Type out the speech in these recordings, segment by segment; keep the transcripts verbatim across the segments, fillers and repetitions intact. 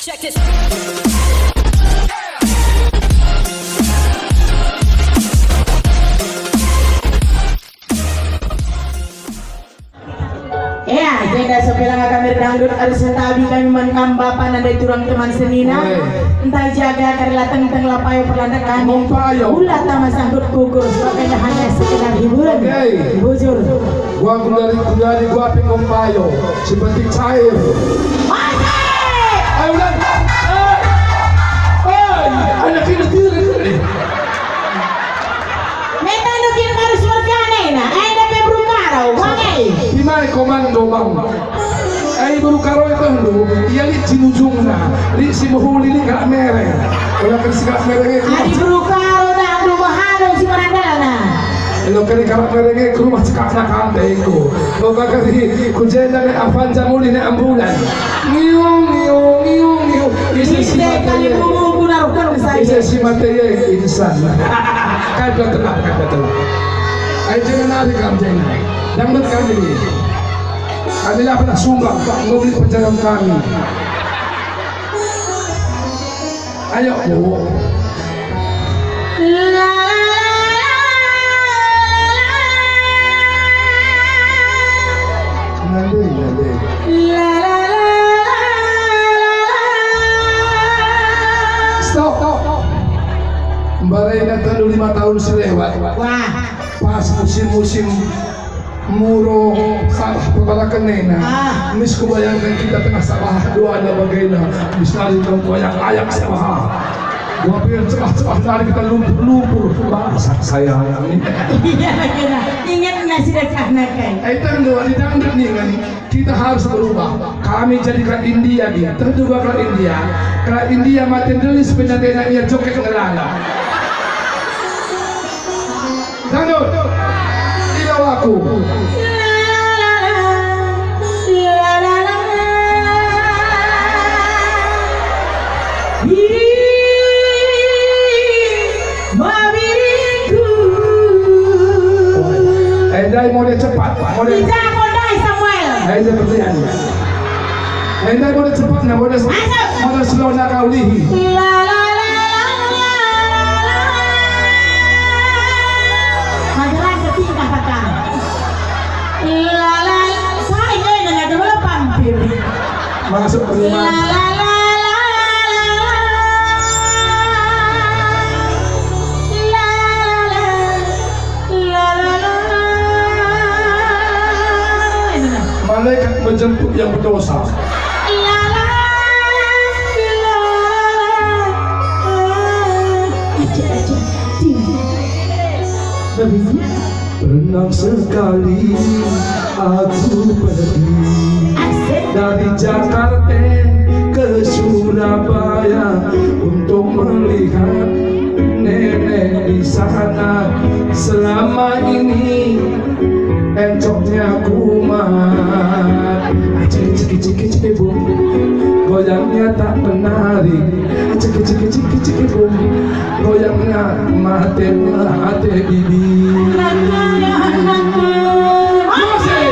Check this. Ea, jenda sepela kami dangdut, ersenami kami man kam bapa nandai turang teman senina. Oi. Ntah jaga kari la tengteng la payo perlanda kami. Ngom payo. Ula tama sangkut kukur, sebab enda hanya sekedar hiburan. Oke. Bujur. Gua gundari-gundari gua pe ngom payo, seperti cair. Oke. Ayo, ulang. Eh. Eh, anak ini kiri, kiri. Meta ndu kin baru suargana ena, enda pe beru Karo, wangai. Timai komando bang. Ai beru Karo itu ndu, ia lit jinujungna, lit si mehuli lit kalak mereng. Kalau kan si kalak mereng itu. Ari beru Karo dah ndu mahalo si merandalna. Kalau kari kalak mereng ke rumah cekakna kante iku. Kau bakari ku jenda ne Avanza muli ne ambulan. Ngiung, ngiung, ngiung, ngiung. Ise si mate kali ye? Bubu, bubu, naruhkan ke saya. Ise si mate ye insan. Kan kau tenang, kan kau tenang. Ai jangan nari kam jangan. Dangdut kami ni. Kami lah pernah sumbang, enggo beli penjagaan kami. Ayo, Bu. Ngandei, ngandei. Stop. Mbarena tendu lima tahun si lewat. Wah. Pas musim-musim Muro Sabah pepalaken nena. Ah. Mis kubayangken kita tengah Sabah duana bagena. Mis nari tong wayang ayak Sabah. Dua pir cebah-cebah nari kita lumpur-lumpur. Bahasa saya. Iya, bagena. Ingat nasi dekah nakai. Eh, tenggo, di dangdut nih kan. Kita harus berubah. Kami jadi kalak India nih. Tentu kalak India. Kalak India mate ndelis penyandaina ia joget ngelala. Dangdut. Ila aku. Enda mode cepat, mode. Ija kondai Samuel. Enda berlian. Enda mode cepatnya, mode, mode slow na kau lihi. La, la, la. Hadiran ketingkah kakak. La, la, la. Saya ini ada berapa hampir? Masuk ke rumah. La, la, la. La, la, la. Malaikat menjemput yang berdosa. La, la, la. Aja, aja. Sini. Bagus. Pernah sekali aku pergi dari Jakarta ke Surabaya untuk melihat nenek di sana. Selama ini encoknya kumat. Ciki, ciki, ciki, ciki, bum. Goyangnya tak menarik. Ciki, ciki, ciki, ciki, bum. Goyangnya mate, mate bibi. Anakku, ya anakku. Musik.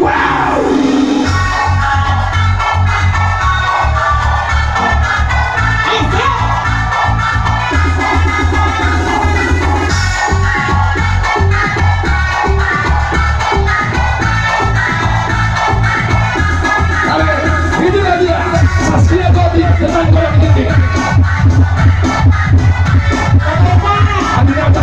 Wow. Itulah dia, Saskia Gotik dengan goyang dikit. Andi Rata.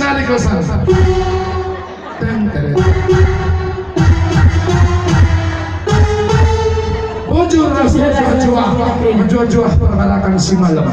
Kali kosong. Teng, teng. Bujur ras mejuah-juah, mejuah-juah perbarakan si malem.